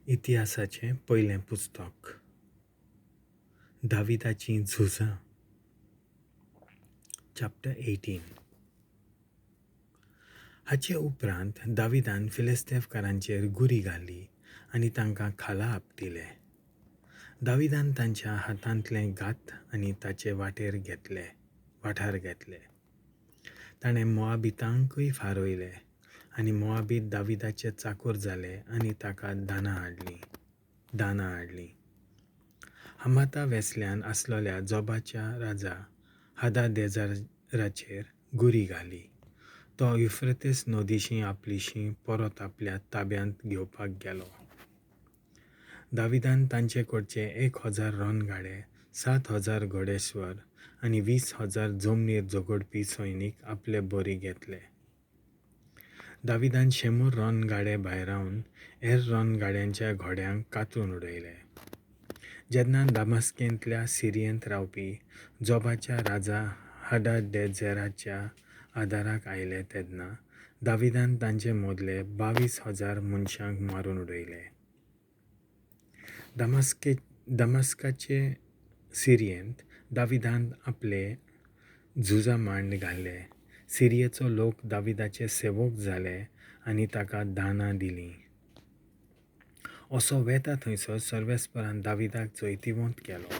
इतिहासाचें पयलें पुस्तक. दाविदाचीं झुजां, चॅप्टर 18. हाचे उपरांत दाविदान फिलिस्तेवकारांचेर गुरी घाली आनी तांकां खाला आपटिले. दाविदान तांच्या हातांतलें गात आनी ताचे वाटेर घेतले वाठार घेतले. ताणें मोआबितांकूय फारयले आनी मोआबीत दाविदाचे चाकूर जाले आनी ताका दानां हाडलीं. हमाता वेसल्यान आसलेल्या जोबाच्या राजा हादादेजराचेर गुरी घाली. तो युफ्रेतीस नदीशी आपलीशी परत आपल्या ताब्यांत घेवपाक गेलो. दाविदान तांचे कडचे 1000 रणगाडे, 7000 घोडेस्वर आनी 20,000 जमनीर झगडपी सैनीक आपले बरी घेतले. दाविदान 100 रणगाडे भायरावन हेर रणगाड्यांच्या घोड्यांक कातरून उडयले. जेन्ना दामास्केंतल्या सिरियेंत रावपी जोबाच्या राजा हाडाडेझेराच्या आदाराक आयले तेन्ना दाविदान तांचे मदले 22,000 मनशांक मारून उडयले. दमास्काचे सिरियेंत दाविदान आपले झुजा मांड घाले. सिरियेचो लोक दाविदाचे सेवक जाले आनी ताका दानां दिलीं. असो वेता थंयसर सर्वेस्परान दाविदाक जैतिवंत केलो.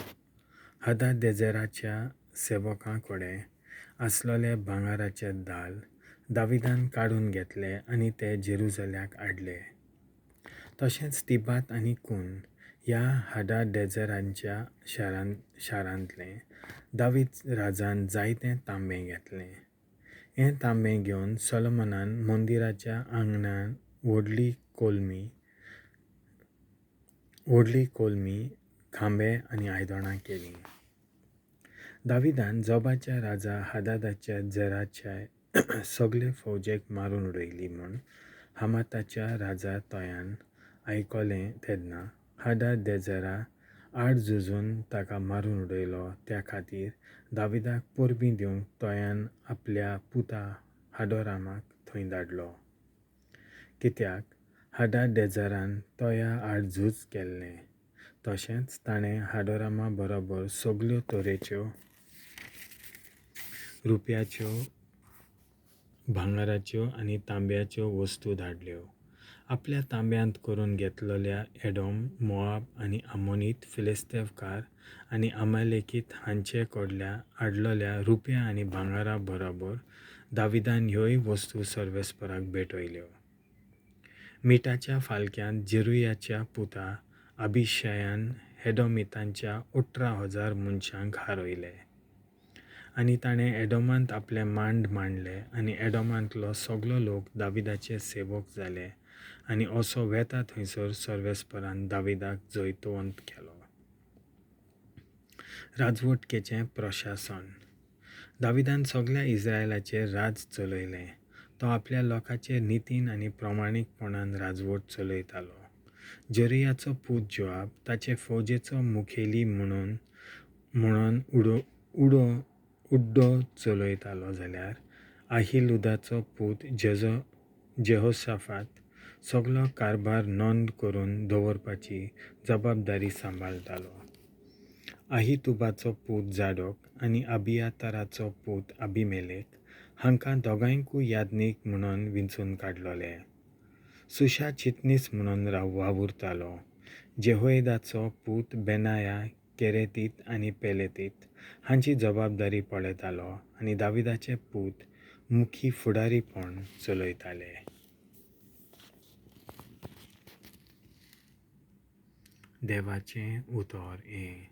हादादेझेराच्या सेवकां कडेन आसलेले भांगराचे दाल दाविदान काडून घेतले आनी ते जेरुजल्याक हाडले. तशेंच तिबात आनी कून ह्या हाडाडेझेरांच्या शारांतलें दावीद राजान जायतें तांबें घेतलें. हें तांबें घेवन सोलोमनान मंदिराच्या आंगणान व्हडली कोलमी खांबे आनी आयदनां केलीं. दाविदान जोबाच्या राजा हादादाच्या झेराच्या सगळे फौजेक मारून उडयली म्हूण हमाताच्या राजा तोयान आयकलें तेन्ना हाडादेझरा आड झुजून ताका मारून उडयलो. त्या खातीर दाविदाक परबीं दिवंक तोयान आपल्या पुता हाडोरामाक थंय धाडलो. कित्याक हाडादेझरान तोया आड झूज केल्लें. तशेंच ताणें हाडोरामा बरोबर सगल्यो तरेच्यो रुपयाच्यो, भांगराच्यो आनी तांब्याच्यो वस्तू धाडल्यो. आपल्या तांब्यांत करून घेतलेल्या एडोम, मोआब आनी आमोनीत, फिलिस्तेवकार आनी अमालेकीत हांचे कडल्या हाडलेल्या रुपया आनी भांगरा बरोबर दाविदान ह्योय वस्तू सर्वेस्पराक भेटयल्यो. मिठाच्या फालक्यांत जेरुयाच्या पुता अभिशयान एडोमितांच्या 18,000 मनशांक हारयले आनी ताणें एडोमांत आपले मांड मांडले आनी एडोमांतलो सगलो लोक दाविदाचे सेवक जाले आनी असो वेता थंयसर सर्वेस्परान दाविदाक जैतवंत केलो. राजवटकेचें प्रशासन. दाविदान सगल्या इस्रायलाचेर राज चलयलें. तो आपल्या लोकांचेर नितीन आनी प्रमाणीकपणान राजवट चलयतालो. जेरुयाचो पूत जोआब ताचे फौजेचो मुखेली म्हणून उड्डो चलयतालो, जाल्यार आहिलुदाचो पूत जेहोशाफात सगलो कारभार नोंद करून दवरपाची जबाबदारी सांबाळटालो. आहितुबाचो पूत जाडोक आनी अबियाताराचो पूत अभिमेलेक हांकां दोगांयकूय याज्ञीक म्हणून विंचून काडलोले. सुशा चितनीस म्हणून वावुरतालो. जेहोयदाचो पूत बेनाया केरेतीत आनी पेलेतीत हांची जबाबदारी पळयतालो आनी दाविदाचे पूत मुखी फुडारीपण चलयताले. देवाचें उतर हें.